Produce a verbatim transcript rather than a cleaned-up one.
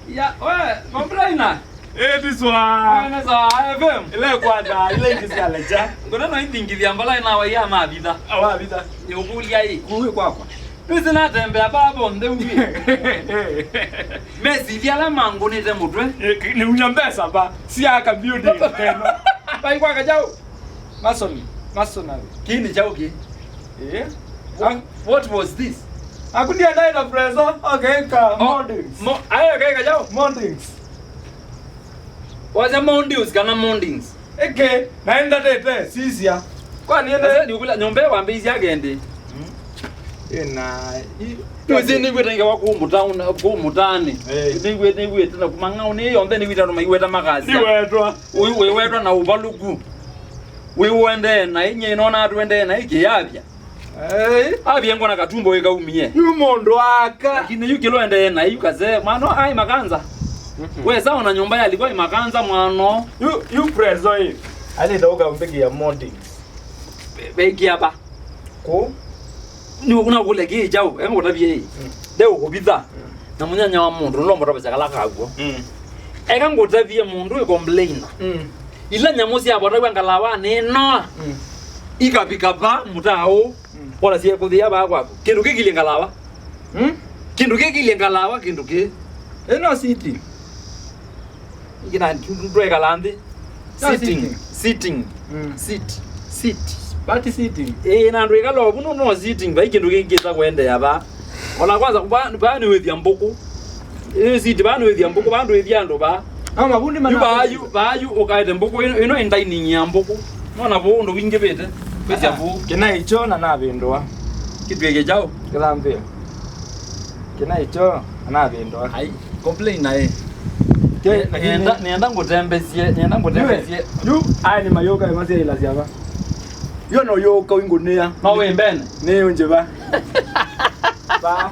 Ya, we, complainer. Eh, this one. Wewe ni sawa, F M. Ile kwanza, ile ingĩ sya lecha. Ngona no ithingithia mbala ina wa ya mavitha. Awa vita. Nĩũkũlya ĩ. Kuwi kwakwa. Nĩsĩ natembea babo ntheu ĩ. Mesi ithia ala mangũnĩte mũtwe. Eh, nĩ unya mbesa ba. Si aka building tena. Bai kwa kajau. Mason, masonary. Kĩĩ nĩ kyaũ kĩ? Eh? What, what was this? Akundi anaenda preso, okay, ka moldings. Mo, ayo kaika kyaũ? Moldings. Wacha moldings kana moldings. Eke, naenda tete, sisia. Kwa nini? Sasa nĩũkũlya nyũmba ĩyo wambĩĩisye aka ĩndĩ? Ina, i, Nĩwĩsĩ nĩw'ĩte ngewa kũu mũtaũnĩ, kũu mũtaanĩ. Eh. Nĩw'ĩ-, nĩw'ĩte na kumang'aũ nĩ yonthe nĩw'ĩte andũ maiweta makasya. Nĩwetwa. Ũyũ wĩwetwa na ũvalũku. Wĩ ũendee naĩ, nyie nona atũendee naĩ kĩyavya. Ei. Avya ngona katumbo wĩkaumie. Yu mũndũ aka. Lakini yu kĩlo endee naĩ yu kase, mwana ai makanza. Mm-mm. Wesa ona nyũmba yalikwa imakanza mwano. Yu, yu preso ĩ. Alĩte ũkambĩkĩa moldings. Be-, bekia ba. Kũ? Nĩ ũkũna kũle kĩ kyaũ, eka ngũtavie ĩ. Mm. Ndeũkũvitha. Mm. Na mũnyanya wa mũndũ, nũlomba tavasya kala kaguo. Mm. Eka ngũtavie mũndũ ĩ complainer. Mm. Ila nyamũ syavotaw'a ngalawanĩ ĩno, mm, ikavika va mũtaa ũũ, mm, ona syekũthĩa vaa kwaku. Kĩndũ kĩkilyĩ ngalawa. Mm? Kĩndũ kĩkilyĩ ngalawa, kĩndũ kĩ. Ĩno sitting. Ingĩ na ndwekala nthĩ. No sitting. Sitting. Sitting. Mm. Sit. Sit. Party sitting. Eh, na andũ ikala ovu no, no sitting, vai kĩndũ kĩngĩ kĩsa kũendeea va. Ona kwanza va, va nĩ wĩthya mbũkũ. Eh, sit va nĩ wĩthya mbũkũ, va ndũ ĩthya andũ va. No mavundi. Yu mana va, yu, va yu ũkaete mbũkũ, ĩno, ĩno ĩ dining ya mbũkũ. Nona vũũ ũndũ wingĩvĩte. Kwĩsya vũũ. Kĩna icho na navĩndũa. Kĩtw'ĩke kyaũ? Kĩthambĩo. Kĩna icho na navĩndũa. Ai, complain naĩ. Ke, nenda, nenda ngũtembesye, nenda ngũtembesye. Yu, aya nĩ mayũka ĩmasyaĩlasya va. Yo no yũka ingũnĩa. No wĩ mbene. Nĩ ũnjĩva. Va.